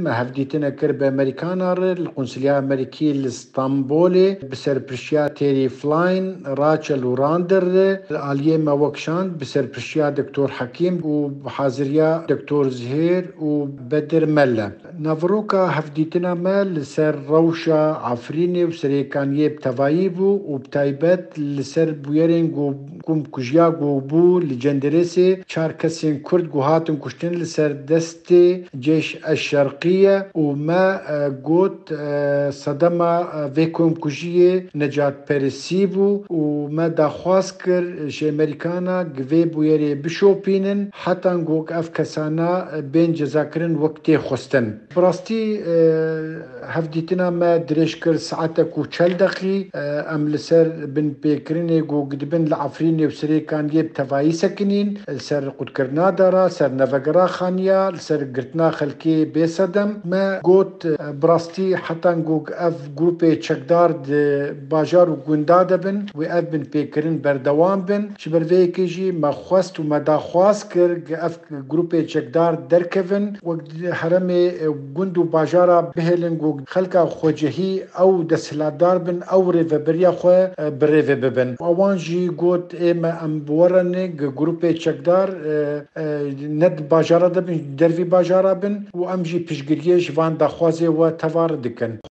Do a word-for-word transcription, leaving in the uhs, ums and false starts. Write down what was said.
Me hevdîtine kir bi Amerîkana re li Qunsulya Amerîkî li Stenbolê, bi serpirşiya Terry Flynn, Rachel û Randall re, li aliyê me wekşand bi serpirşiya Doktor Hekîm û bi haziriya Doktor Zihêr û Bedir Melle. Naveroka hevdîtina me li ser rewşa Efrînê û serêkaniyê bi tevayî bû û bi taybet li ser bûyerên ku komkujiya ku bû li Cendirêsê çar kesên Kurd ku hatin kuştin li ser destê Ceyş Eşşerqî ye û me, e, got, e, sedema, e, vê komkujiyê necatperestî bû û me daxwaz kir ji Amerîkana gi vê bûyerê bişopînin, hetan ku ev kesana, e, bên cezakirin wek tê xwestin. Bi rastî, e, hevdîtina me dirêj kir saetek û çel deqî. E, em li ser binpêkirinê ku dibin li Efrînê û Sirêkaniyê bi tevayî sekinîn, li ser qutkirina dara, ser nevegera xaniya, li ser girtina xelkê bê sedem. Me got, e, bi rastî hetan ku ev grûpê çekdar di bajar û gunda de bin, wê ev binpêkirin berdewam bin. Ji ber vê yekê jî me xwest û me daxwaz kir ku ev grûpê çekdar derkevin, wek heremê, e, gund û bajara bihêlin ku xelka xwecihî ew desthilatdar bin, ew rêveberiya xwe, e, bi rêve bibin. Ewan jî got, ê me em bi we re ne, gi grûpê çekdar, e, e, ne di bajara de bin, dervî bajara bin û em jî piştgiriyê ji van daxwazê we teva re dikin.